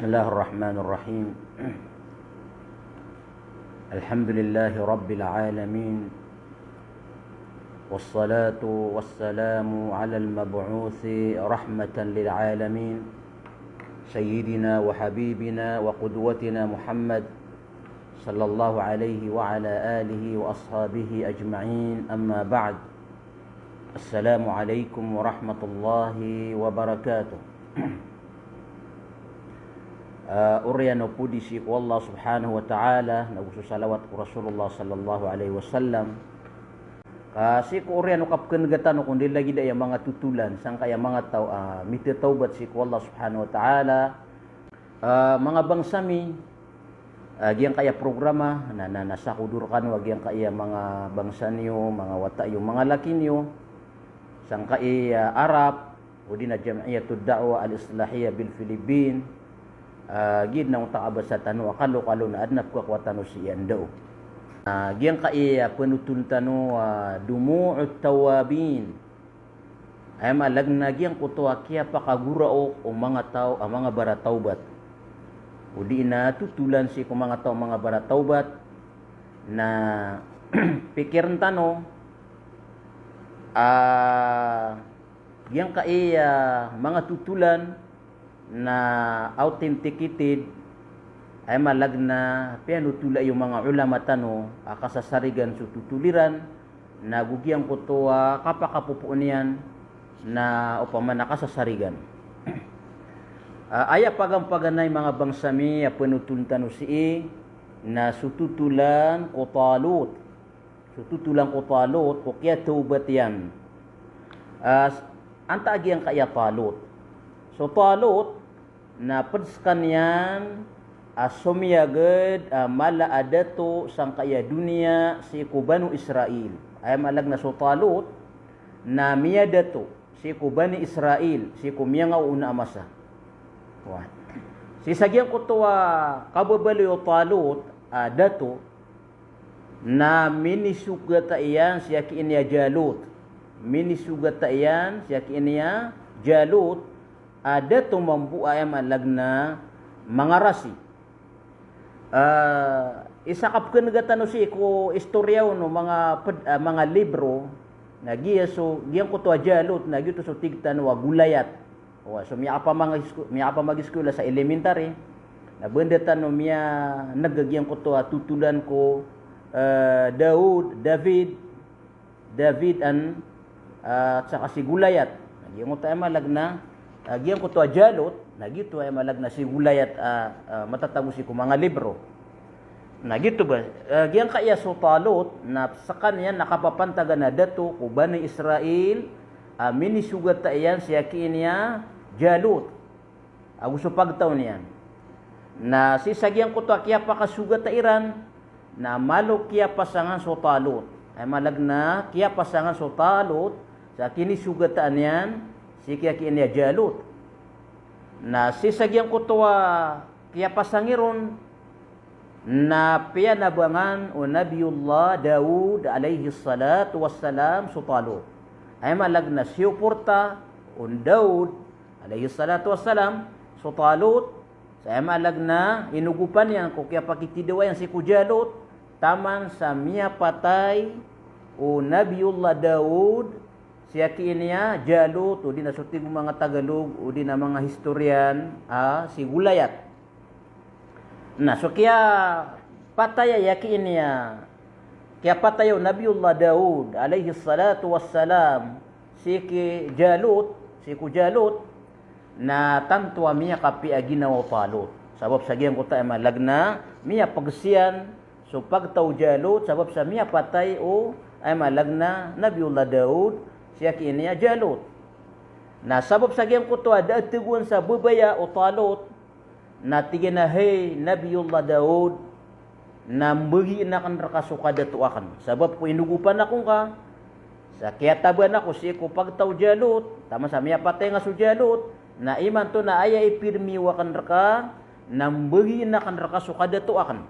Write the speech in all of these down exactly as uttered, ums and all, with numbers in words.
بسم الله الرحمن الرحيم. الحمد لله رب العالمين. والصلاة والسلام على المبعوث رحمة للعالمين، سيدنا وحبيبنا وقدوتنا محمد، صلى الله عليه وعلى آله وأصحابه أجمعين. أما بعد. Assalamu alaikum warahmatullahi wabarakatuh. Ah, oriyan o podi sii ko Allah subhanahu wa ta'ala, nago so salawat ko Rasulullah sallallahu alaihi wasallam. Ka sii ko oriyan o kapkhan'ga tano ko ndilagid aya manga totolan sangkaya manga taw a mithatawbat sii ko Allah subhanahu wa ta'ala. Ah, manga bangsa mi, ah, giyangkaya programa na, na, na sakodo rkano a giyangkaya manga bangsa niyo, manga wata iyo, manga laki niyo, sangkai, ah, Arab, odi na Jam'iyatud Da'wah Al-Islahiyah bil Filipin, ah, giyangkaya na onta kabasa tano a kalokalo na adn a pkhakowa tano sii a ndao. Ah, giyangkaya phanotol tano a Dumu'ut Tawwabin. Aya maana na giyangkoto a kiyapakagoraok o manga taw a manga baratawbat. Odi na totolan sii ko manga taw a manga baratawbat na pikirn tano a giyangkaya manga totolan na authenticated, aya maana na piyanotola iyo manga ulama tano a kasasarigan so totol iran, na go giyangkoto a kapakapopoon iyan na opama na kasasarigan. Ah, aya pagampaganay manga bangsa mi a phanotol tano sii na so totolan ko Talut. So totolan ko Talut, ko kiyatawbat iyan. Ah, s-, antaa giyangkaya Talut? So Talut, na pd skaniyan a somiyagad a mala a dato sangkaya doniya sii ko Banu Israil. Aya maana na so Talut na miyadato sii ko Bani Israil, sii ko miyangaoona a masa. Wa. Sii sa giyangkoto a kababaloy o Talut a dato, na minisogata iyan sii ki iniya Jalut. Minisogata iyan sii ki iniya Jalut a dato mambo a aya maana na mangarasi. Ah, isa kapkhan'ga tano sii ko istoriya o manga ped-, ah, manga libro, na giya so, giyangkoto a Jalut, na giyoto so tig tano a Goliath. Wa, so miyapamang-, miyapamagiskuwela sa elementary, na banda tano miyan'g giyangkoto a totolan ko, eh, Daud, David, David and, ah, saka si Goliath. Na giyangkoto aya maana na, ah, giyangkoto a Jalut, na giyoto aya maana na si Goliath, ah, ah, matatago sii ko manga libro. Na giyoto ba, ah, giyangkaya so Talut, na skaniyan na kapapantagan a dato ko Bani Israil, a minisogata iyan sii ki iniya Jalut ago so pagtaw niyan. Na sii sa giyangkoto a kiyapakasogata iran, na malo kiyapasangan so Talut. Aya maana na kiyapasangan so Talut sa kinisogataan iyan sii ki iniya Jalut. Na sii sa giyangkoto a kiyapasang iron, na piyanabangan o Nabiyullah Daud alayhis salatu wassalam so Talut. Aya maana na siyoporta o Daud alayhis salatu wassalam so Talut, sa aya maana na inogopan iyan ko kiyapakitidawa iyan sii ko Jalut, taman sa miyapatay o Nabiyullah Daud sii ki iniya Jalut, odi na so tig o manga Tagalog, odi na manga historian, a si Goliath. Na so kiyapatay aya ki iniya, kiyapatay o Nabiyullah Daud alayhis salatu wassalam sii ki Jalut, sii ko Jalut, na tanto a miyakapiya a ginawa o Talut. Sabap sa giyangkoto aya maana na miyapagsiyan so pagtaw o Jalut, sabap sa miyapatay o, aya maana na, Nabiyullah Daud sii ki iniya Jalut. Na sabap sa giyangkoto a da a tagoan sa babaya o Talut, na tig iyan a, "Hay Nabiyullah Daud, na mbagiin akn rka so kadato akn. Sabap ko inogopan ako ngka sa kiyataban ako sii ko pagtaw o Jalut, taman sa miyapatay nga so Jalut, na imanto na aya ipirmiyo akn rka, na mbagiin akn rka so kadato akn."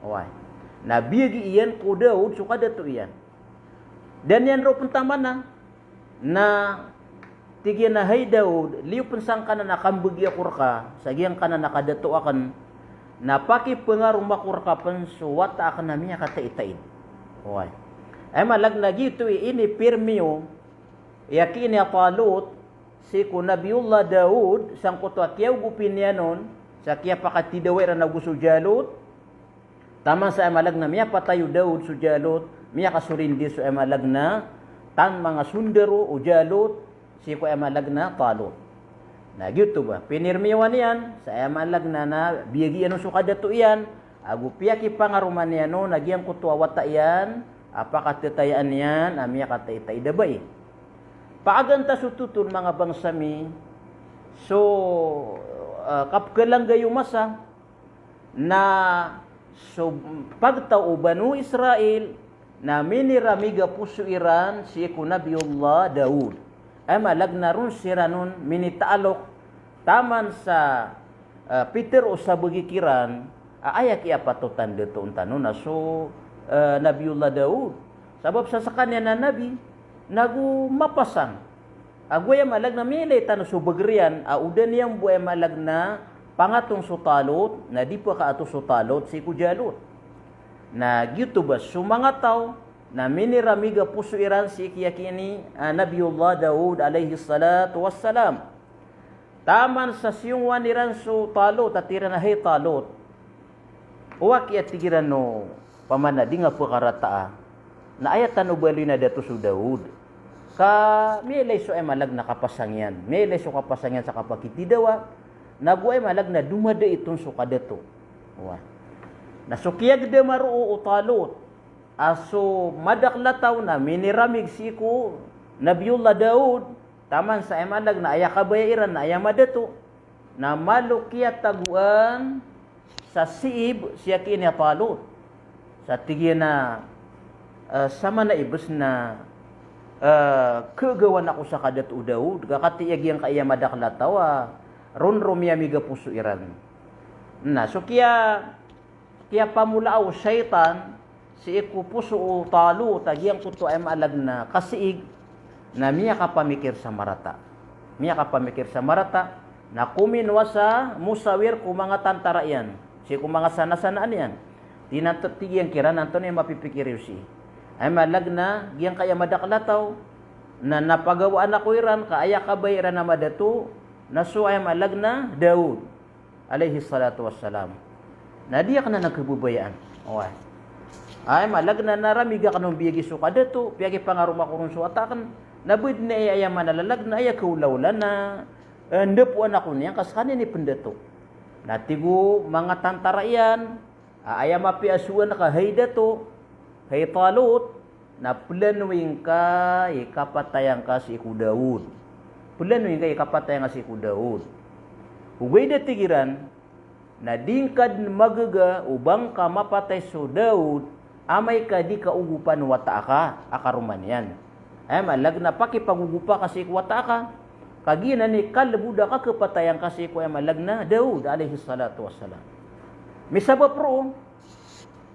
Oway. Na biyagi iyan ko Daud so kadato iyan. Da niyan roo pntamana, na Tig iyan a, "Hay Daud, liyo pn sangkanan a kambgi ako rka sa giyangkanan a kadato akn, na pakipangaroma ko rka pn so wata akn a miyakataitaid." Oway. Aya maana na giyoto i inipirmiyo, aya ki ini a Talut, sii ko Nabiyullah Daud, sangkoto a kiyaogopi niyan on sa kiyapakatidawa iran ago so Jalut, taman sa aya maana na miyapatay o Daud so Jalut, miyakasorindi so aya maana na tan manga sondaro o Jalut, sii ko aya maana na Talut. Na giyoto ba, pinirmiyowan iyan sa aya maana na biyagi iyan on so kadato iyan, ago piyakipangaroma niyan on a giyangkoto a wata iyan a pakatatayaan iyan a miyakataitaid a bai. Pagantas oto oto manga bangsa mi, so, ah, kapkalanggayo masa, na so pagtaw o Banu Israil na miniramig a poso iran sii ko Nabiyullah Daud. Aya maana na ron siran on minitaalok taman sa, eh, pitharo o sabagi kiran a aya kiyapatotan datoon tano na so, eh, Nabiyullah Daud. Sabap sa skaniyan a nabi, nago mapasang. Ago aya maana na miyailay tano so bagr iyan, a oda niyan bo aya maana na pangatong so Talut, na di pkaato so Talut sii ko Jalut. Na giyoto ba so manga taw na miniramig a poso iran sii ki aya ki ini, ah, Nabiyullah Daud alayhis salatu wassalam. Taman sa siyongowan iran so Talut, a tig iran a, "Hay Talut, oway," tig iran, "opama na di nga pkarataa na aya tano baloyin a dato so Daud, ka miyailay so aya maana na kapasang iyan, miyailay so kapasang iyan sa kapakitidawa, nago aya maana na domadait on so kadato." Oway. Na so kiyagdama roo o Talut a so madakl a taw na miniramig sii ko Nabiyullah Daud, taman sa aya maana na aya kabaya iran na aya madato, na malo kiyatagoan sa siib si aya ki ini a Talut. Sa tig iyan a, eh, "Samanaya bs na, eh, khagawan ako sa kadato o Daud, ka katii a giyangkaya madakl a taw a ron ron miyaramig a poso iran." Na so kiya kiyapamolaa o shaytan sii ko poso o Talut a giyangkoto a aya maana na kasiig, na miyakapamikir sa marata. Miyakapamikir sa marata, na kominowa sa mosawir ko manga tantara iyan, sii ko manga sanasanaan iyan. Tig iyan, tig iyan kiran, antonaa i mapipikir iyo sii? Aya maana na giyangkaya madakl a taw na napagawaan ako iran ka aya kabaya iran a madato na so aya maana na Daud alayhis salatu wassalam. Na di akn anan khababayaan. Oway. Aya maana na ramig akn on biyagi so kadato, piyakipangaroma ko ron so wata akn. Na ba dn aya, aya maana na aya kaolaola na, eh, ndapoan ako niyan ka skaniyan i pndato. Na tig o manga tantara iyan, a, aya mapiya a sowaan ka hay dato, hay Talut, na planowi ngka i kapatayan ka sii ko Daud. Planowi ngka i kapatayan ka sii ko Daud. Ogaid a tig iran, na di ngka dn magaga o ba ngka mapatay so Daud amay ka di ka ogopan o wata aka a karoma niyan. Aya maana na pakipagogopa ka sii ko wata aka, ka giyanan i kalbod a kakapatayan ka sii ko aya maana na Daud alayhis salatu wassalam. Misabap roo,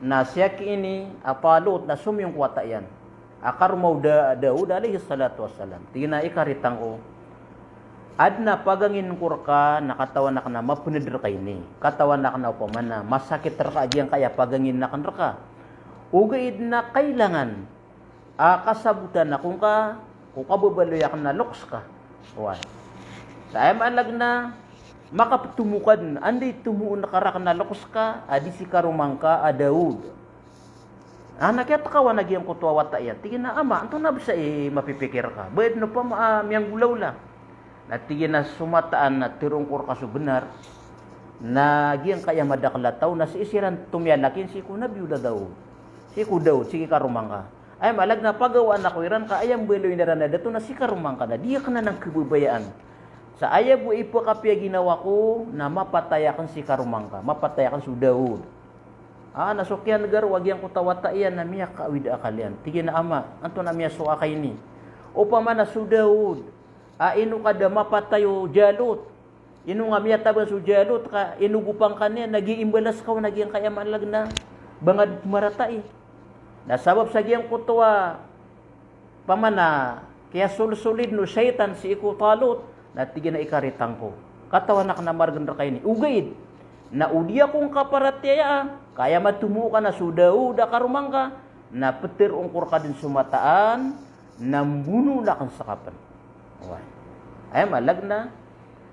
na si aya ki ini a Talut na somiyong ko wata iyan a karoma o Da-, Daud alayhis salatu wassalam. Tig iyan a, "Ikaritan ko, adn a pagangin ko rka na katawan akn a mapnd rka ini. Katawan akn a opama na masakit rka a giyangkaya pagangin akn rka. Ogaid na kailangan a kasabotan ako ngka ko kababaloy akn a loks ka." Oway. Sa aya maana na makaptomo ka dn, anda i tomoon ka rakn a loks ka a di si karoma ngka a Daud. Na kiyatakawan a giyangkoto a wata iyan. Tig iyan a, "Ama, antonaa bs i mapipikir ka? Ba adn opama a miyanggolawla?" Na tig iyan a, "So mataan na tharoon ko rka so bnar, na giyangkaya madakl a taw na sii siran tomiyalak iyan sii ko Nabiyullah Daud. Sii ko Daud, sii ki karoma ngka. Aya maana na pagawaan ako iran ka aya mbaloyin iran a dato na sii karoma ngka, na di akn anan khababayaan. Sa aya bo i pkapiyaginawa ko na mapatay akn sii karoma ngka, mapatay akn so Daud." A, na so kiyanega roo a giyangkoto a wata iyan na miyakaawid a akal iyan. Tig iyan a, "Ama, antonaa miyasowa ka ini? Opama na so Daud a ino ka da mapatay o Jalut, ino nga miyataban so Jalut ka inogopan ka niyan, na giya imbalas ka on a giyangkaya maana na ba nga dn maratai. Na sabap sa giyangkoto a opama na kiyasolsolid o shaytan sii ko Talut, na tig iyan a ikaritang ko. Katawan akn a margn rka ini. Ogaid na o di ako ngka paratiyayaa, ka aya matomo ka na so Daud a karoma ngka, na ptharoon ko rka dn so mataan, na mbonoon akn ska pn. Oway. Aya maana na,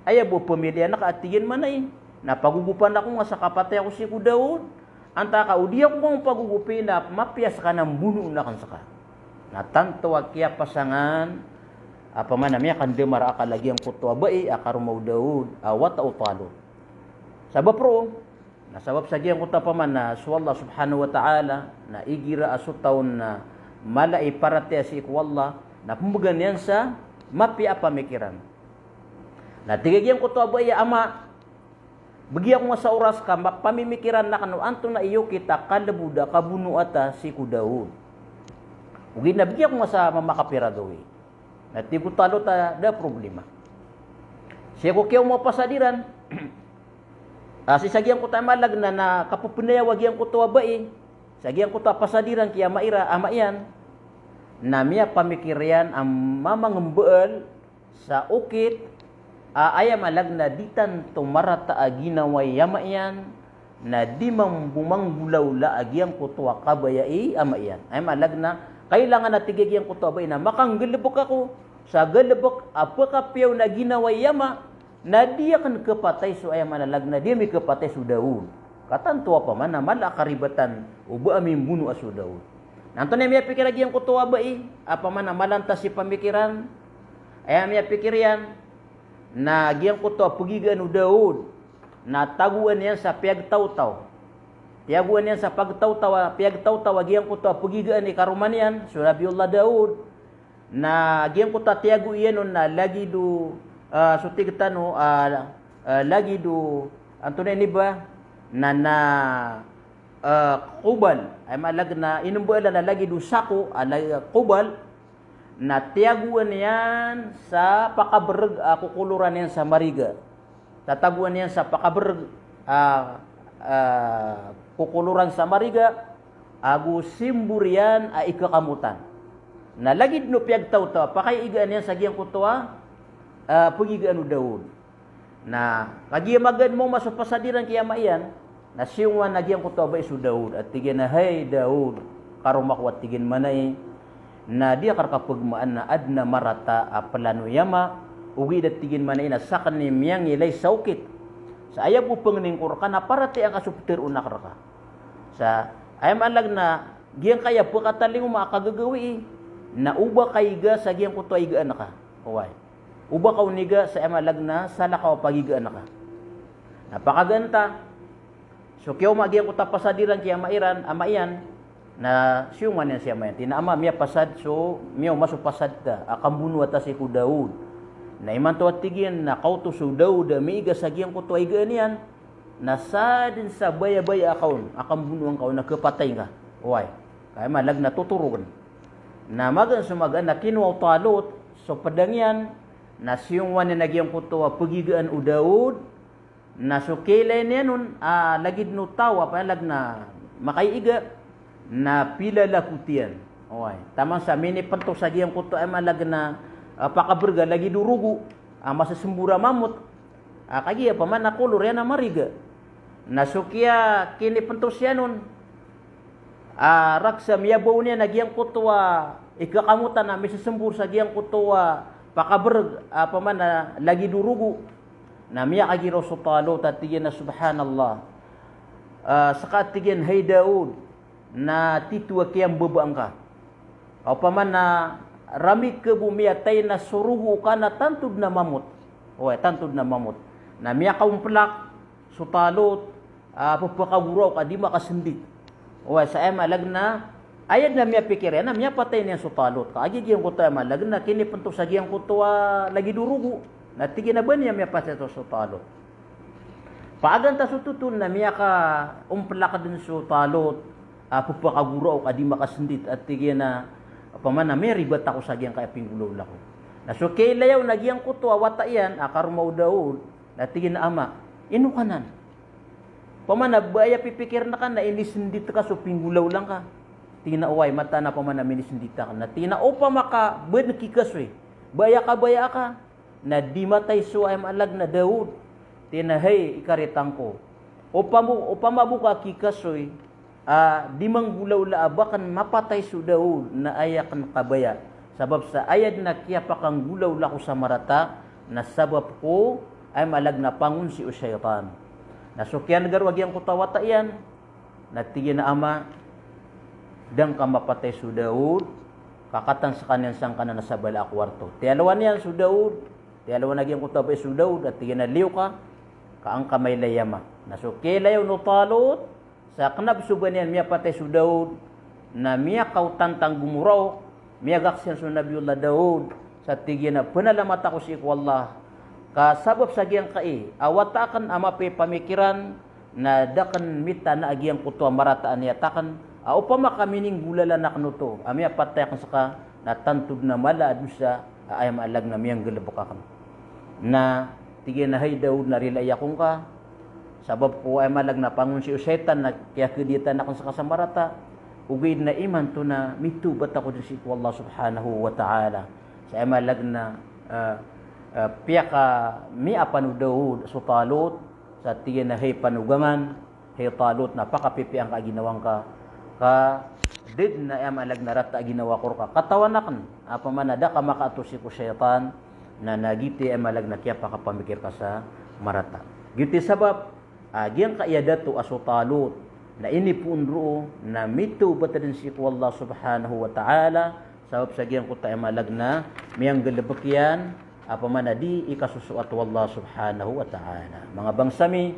aya bo pamiliya na ka a tig iyan manay, na pagogopan ako nga sa kapatay ako sii ko Daud, antaa ka o di ako ngka pagogopi na mapiya ska na mbonoon akn ska. Na tanto a kiyapasangan, opama na miyakandamar a akal a giyangkoto a bai a karoma o Daud, a wata o Talut. Sabap roo, na sabap sa giyangkoto opama na so Allah subhanahu wa ta'ala, na igira a so taw na mala i paratiyaya sii ko Allah, na pmbgan iyan sa mapiya a pamikiran. Na tig a giyangkoto a bai a ama, bgi ako nga sa oras ka ma-, pamimikiran akn o antonaa i okit a kalbod a kabonoa ta sii ko Daud. Ogaid na bgi ako nga sa mamakapira gawii. Na tig o Talut a da problema. Sii ko kiyaoma o pasad iran, a sii sa giyangkoto a aya maana na, na kapphnayaw a giyangkoto a bai, sa giyangkoto a pasad iran ki ama ira, ama iyan, na miyapamikir iyan a mamangmbaal sa okit a aya maana na di tanto marata a ginawa i ama iyan, na di mambo manggolawla a giyangkoto a kabaya i ama iyan. Aya maana na, kailangan a tig a giyangkoto a bai na makanggalbk ako sa galbk a pkapiya on a ginawa i ama, na di akn khapatay so, aya maana na, di ami khapatay so Daud. Ka tanto opama na mala a karibatan o ba ami mbonoa so Daud. Na antonaa i miyapikir a giyangkoto a bai, opama na malantas i pamikiran, aya miyapikir iyan, na giyangkoto a pgigaan o Daud, na tagoan iyan sa piyagtawtaw. Tiyagoan iyan sa pagtawtaw, piyagtawtaw a giyangkoto a pgigaan i karoma niyan, so Nabiyullah Daud, na giyangkoto a tiyago iyan on na lagid o, ah, so tig tano, ah, ah, lagid o, antonaa ini ba, na, na, ah, kobal, aya maana na inmbaalan a lagid o sako, a la-, kobal, na tiyagoan iyan sa pakabrg a kokoloran iyan sa mariga. Tatagoan iyan sa pakabrg a, a, kokoloran sa mariga, ago simbor iyan a ikakamotan. Na lagid o piyagtawtaw, pakaigaan iyan sa giyangkoto a, a, pgigaan o Daud. Na kagiya magaan maoma so pasad iran ki ama iyan, na siyongowan a giyangkoto a bai so Daud, a tig iyan a, "Hay Daud, karoma ko," a tig iyan manay, "na di akn rka pgmaan na adn a marata a plano i ama, ogaid," a tig iyan manay, "na sakn i miyangilay sa okit. Sa aya bo pangnin ko rka na paratiyayaan ka so ptharoon akn rka. Sa aya maana na giyangkaya pkatalingoma a kagagawii, na o ba kaiga sa giyangkoto a igaan ka." Oway. O ba ka on iga sa aya maana na salakaw a pagigaan ka. Na pakagaan ta, so kiyaoma a giyangkoto a pasad iran ki ama iran, ama iyan, na siyongowan iyan si ama iyan. Tig iyan a, "Ama, miyapasad so, miyaoma so pasad ta a kambonoa ta sii ko Daud. Na imanto," a tig iyan, "na kaoto so Daud a miiga sa giyangkoto a igaan iyan, na sadn sa bayabaya ka on a kambonoa ngka on na khapatay ngka." Oway. Ka aya maana na totoro akn. Na magaan so magaan na kinowa o Talut so pdang iyan, na siyongowan iyan a giyangkoto a pagigaan o Daud, na so kiyailay niyan on, a, lagid o taw a palag na makaiiga, na pilalakot iyan. Oway, taman sa minipnto sa giyangkoto a aya maana na, a, pakabrg a lagid o rogo, a, masasmbor a mamot. A, kagiya opama na kolor iyan a mariga. Na so kiya kinipnto iyan on, a, raksa miyabaw niyan a giyangkoto a ikakamotan a misasmbor sa giyangkoto a pakabrg, a, opama na lagid o rogo. Na miyakagiraw so Talut a tig iyan a, "Subhanallah. A, ska," a tig iyan, "hay Daud, na tito a kiyambabaan ka. Opama na ramig ka bo miyatay na so rogo ka na tanto dn a mamot." Oway, tanto dn a mamot. Na miyakaomplak so Talut, a, pphakagoraok a di makasndit. Oway, sa aya maana na, aya dn a miyapikir iyan na miyapatay niyan so Talut. Ka kagiya giyangkoto a aya maana na kinipnto sa giyangkoto a lagid o rogo. Na tig iyan a ba niyan miyapatay so, so Talut. Paagaan ta so totol na miyakaomplak dn so Talut, a, pphakagoraok a di makasndit a tig iyan a, opama na miyaribat ako sa giyangkaya pinggolawla ko. Na so kiyailay on a giyangkoto a wata iyan a karoma o Daud, na tig iyan a, "Ama, ino ka nan? Opama na ba aya pipikirn ka na inisndit ka so pinggolawla ngka. Tig iyan a oway, mataan a opama na minisndit akn. Na tig iyan a opama ka bn kikasoy, baya ka baya ka, na di matay so aya maana lagid na Daud. Tig iyan a hay ikaritang ko, opama, opama bo ka kikasoy a di manggolawla a ba akn mapatay so Daud, na aya akn kabaya. Sabap sa aya dn a kiyapakanggolawla ko sa marata na sabap ko aya maana lagid na pangonsi o shaytan. Na so kiyan'ga ron a giyangkoto a wata iyan, na tig iyan a ama, da ngka mapatay so Daud, ka katan skaniyan sangkanan a sabala a kowarto. Tiyalowan iyan so Daud, tiyalowan a giyangkoto a bai so Daud, a tig iyan a liyo ka, ka an ka mailay ama. Na so kiyailay o Talut, sa kna bo so ba niyan miyapatay so Daud, na miyakaotantang gomoraok, miyagaksiyan so Nabiyullah Daud, sa tig iyan a pnalamat ako sii ko Allah, ka sabap sa giyangkai a wata akn a mapiya i pamikiran, na da akn mitana a giyangkoto a marata a niyat akn, a opama ka mininggolalan akn oto a miyapatay akn ska, na tanto dn a mala a dosa a aya maana lagid na miyanggalbk akn. Na tig iyan a hay Daud, na rilai ako ngka, sabap ko aya maana lagid na pangonsi o shaytan na kiyakadiyatan akn ska sa marata. Ogaid na imanto na mitawbat ako dn sii ko Allah subhanahu wa ta'ala. Sa aya maana lagid na, ah, ah, piyakamiyapan o Daud so Talut, sa tig iyan a hay panogangan, hay Talut, na pakapipiya ngka a ginawa ngka, ka da dn a aya maana lagid na rata a ginawa ko rka. Katawan akn a opama na da ka makaato sii ko shaytan, na, na giyoto i aya maana lagid na kiyapakapamikir ka sa marata. Giyoto i sabap a giyangkai a dato a so Talut, na inipoon roo na mitawbat dn sii ko Allah subhanahu wa ta'ala, sabap sa giyangkoto a aya maana lagid na miyanggalbk iyan a opama na di ikasosoat o Allah subhanahu wa ta'ala. Manga bangsa mi,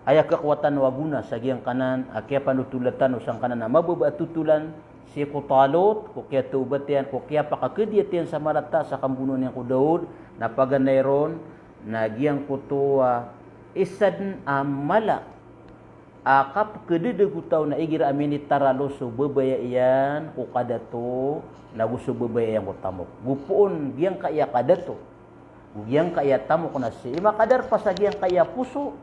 aya kakowatan o a gona sa giyangkanan a kiyapanotola tano sangkanan a mababa a totolan sii ko Talut, ko kiyatawbat iyan, ko kiyapakakadiyat iyan sa marata sa kambonoon iyan ko Daud, na paganay ron, na giyangkoto a isa dn a mala a kapkadadg o taw na igira a minitaralo so babaya iyan ko kadato, na go so babaya iyan ko tamok. Go poon giyangkai a kadato, go giyangkai a tamok na sii makadarpa sa giyangkai a poso.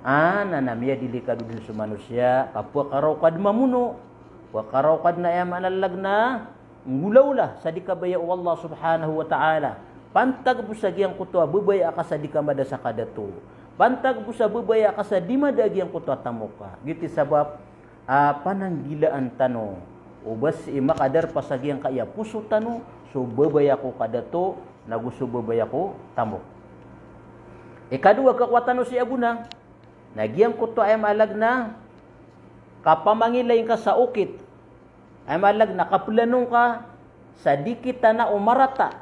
Ana, na miyadelikado dn so manosiya, ka pkaraw ka dn mamono, pkaraw ka dn a aya maana lagid na nggolawla sa di kabaya o Allah subhanahu wa ta'ala. Pantag bo sa giyangkoto a babaya ka sa di kamada sa kadato. Pantag bo sa babaya ka sa di mada a giyangkoto a tamok ka. Giyoto i sabap a pananggilaan tano o ba sii makadarpa sa giyangkai a poso tano so babaya ko kadato, na go so babaya ko tamok. Ikadowa a kakowatan o sii a gona, na giyangkoto a aya maana lagid na kapamangilay ngka sa okit. Aya maana lagid na kaplano ngka sa di kitana o marata.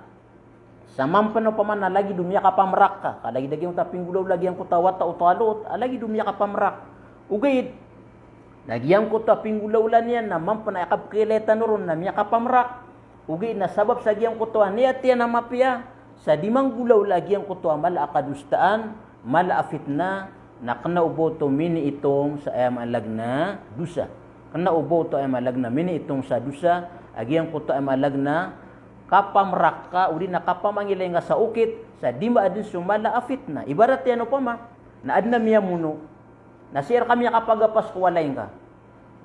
Sa mampn opama na lagid o miyakapamrak ka, ka lagid a giyangkoto a pinggolawla a giyangkoto a wata o Talut, a lagid o miyakapamrak. Ogaid na giyangkoto a pinggolawla niyan na mampn a kapkhailay tano ron na miyakapamrak. Ogaid na sabap sa giyangkoto a niyat iyan a mapiya, sa di manggolawla a giyangkoto a mala a kadosaan, mala a fitna, na kna o ba oto miniitong sa aya maana lagid na dosa. Kna o ba oto aya maana lagid na miniitong sa dosa a giyangkoto a aya maana lagid na kapamrak ka, odi na kapamangilay ngka sa okit, sa di mada dn so mala a fitna. Ibarat iyan opama na adn a miyamono, na sii rka miyakapagapas ko walay ngka.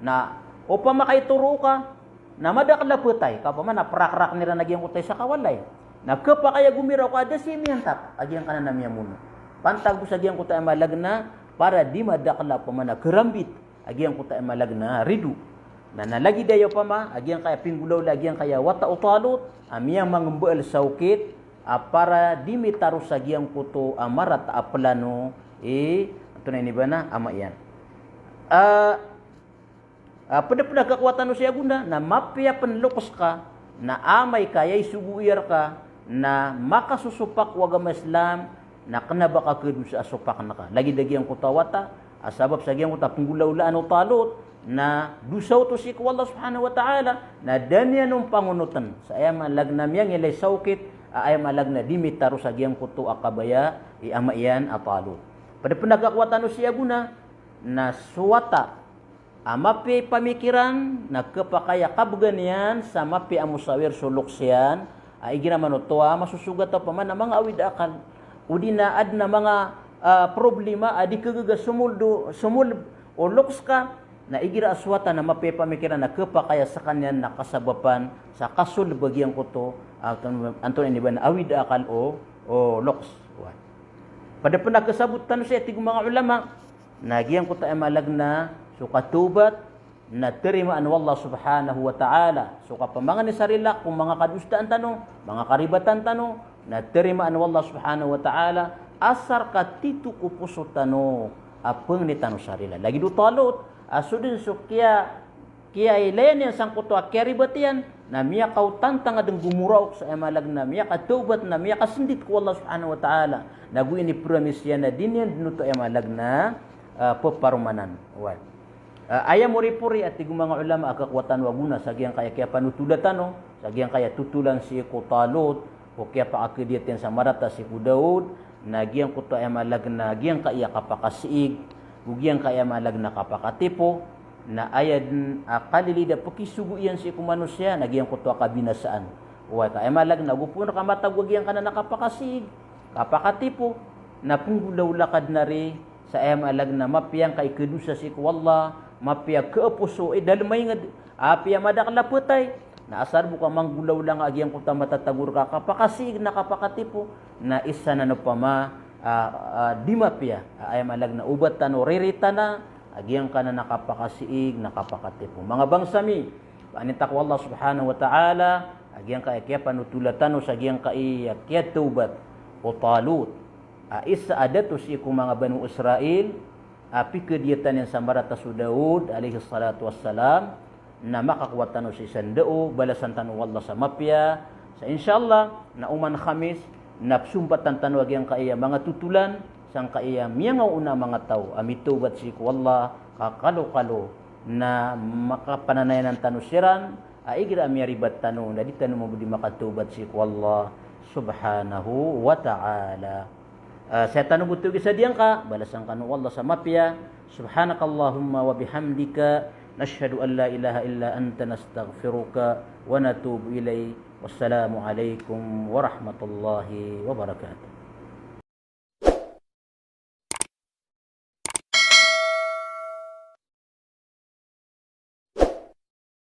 Na opama ka itoro ka, na madakl a phatay, ka opama na prakrakn iran a giyangkoto a isa ka walay. Na khapakay a gomiraw ka a da sii miyantap a giyangkanan a miyamono. Pantag bo sa giyangkoto a aya maana lagid na para di madakl a opama na karambit a giyangkoto a aya maana lagid na rido. Na, na lagid aya opama a giyangkai a pinggolawla a giyangkai a wata o Talut a miyamangmbaal sa okit a para di mitaro sa giyangkoto a marata a plano i, antonaa ini ba na, ama iyan. A, a, pd, pd a kakowatan o sii a gona, na mapiya pn loks ka, na amay ka aya isogo iyan rka na makasosopak o agama Islam, na kna ba ka khadosa a sopakn ka. Lagid a giyangkoto a wata a sabap sa giyangkoto a pinggolawlaan o Talut, na dosa oto sii ko Allah subhanahu wa ta'ala, na da niyan on pangonotn sa aya maana lagid na miyangilay sa okit a aya maana lagid na di mitaro sa giyangkoto a kabaya i ama iyan a Talut. Pd, pd a kakowatan o sii a gona, na so wata a mapiya i pamikiran na khapakay a kabgan iyan sa mapiya a mosawir so loks iyan, a igira man oto a masosogat a opama na manga awid a akal, odi na adn a manga, a, problema a di khagaga somold o, somold o loks ka, Na igira a sowatan na mapiya i pamikiran na khapakay a sekaniyan na kasabapan sa kasold ba giyangkoto, ah, antonaa ini ba na awid a akal o, o loks. Oway. Pd pn a kasabot tano saya, tig o manga ulama, na giyangkoto a aya maana na so katawbat na tarimaan o Allah subhanahu wa ta'ala. So kapamangni sa rila ko manga kadosaan tano, manga karibatan tano, na tarimaan o Allah subhanahu wa ta'ala, asar ka tito ko poso tano a pangni tano sa rila. Lagid o Talut, a so dn so kiya, kiyailay niyan sangkoto a kiyaribat iyan, na miyakaotantang a dn gomoraok sa aya maana na miyakatawbat, na miyakasndit ko Allah subhanahu wa ta'ala. Na go ini promise iyan na di niyan dn oto aya maana na, ah, peparomanan. Oway. Ah, aya moripori a tig o manga ulama a kakowa tano a gona sa giyangkaya kiyapanotola tano, sa giyangkaya totolan sii ko Talut, ko kiyapakakadiyat iyan sa marata sii ko Daud, na giyangkoto aya maana na giyangkaya kapakasiig, go giyangkaya maana na kapakatipo, na aya dn a kalilid a pekisogo iyan sii ko manosiya, na giyangkoto a kabinasaan. Oway, ka aya maana na go pn ka matago a giyangkanan a kapakasiig, kapakatipo, na penggolawla ka dn ari, sa aya maana na mapiya ngka i kadosa sii ko Allah, mapiya kaaposo i dalem a ingd, apiya madakl a phatay, na asar bo ka manggolawla ngka a giyangkoto a matatago rka a kapakasiig na kapakatipo, na isa nan opama, ah, ah, di mapiya, ah, aya maana na oba tano riritana a giyangkanan a kapakasiig na kapakatipo. Manga bangsa mi, paninta ko Allah subhanahu wa ta'ala a giyangkaya kiyapanotola tano sa giyangkaya kiyatawbat o Talut. A isa a dato sii ko manga Banu Israil, a pikadiyatan iyan sa marata so Daud alayhis salatu wassalam, na makakowa tano sii sa ndao, balasan tano o Allah sa mapiya. Sa insha Allah, na oman Khamis, na psompatan tano a giyangkaya manga totolan sangkaya miyangaoona a manga taw a mitawbat sii ko Allah, ka kalokalo na makapananayanan tano siran, a igira a miyaribat tano, na di tano mambo di makatawbat sii ko Allah subhanahu wa ta'ala. Ah, saya tano bo togi sa diyangka, balasan kano o Allah sa mapiya. Subhanakallahumma wa bihamdika, nashhadu an la ilaha illa anta, nastaghfiruka wa natubu ilayk. Wassalamu alaikum warahmatullahi wabarakatuh.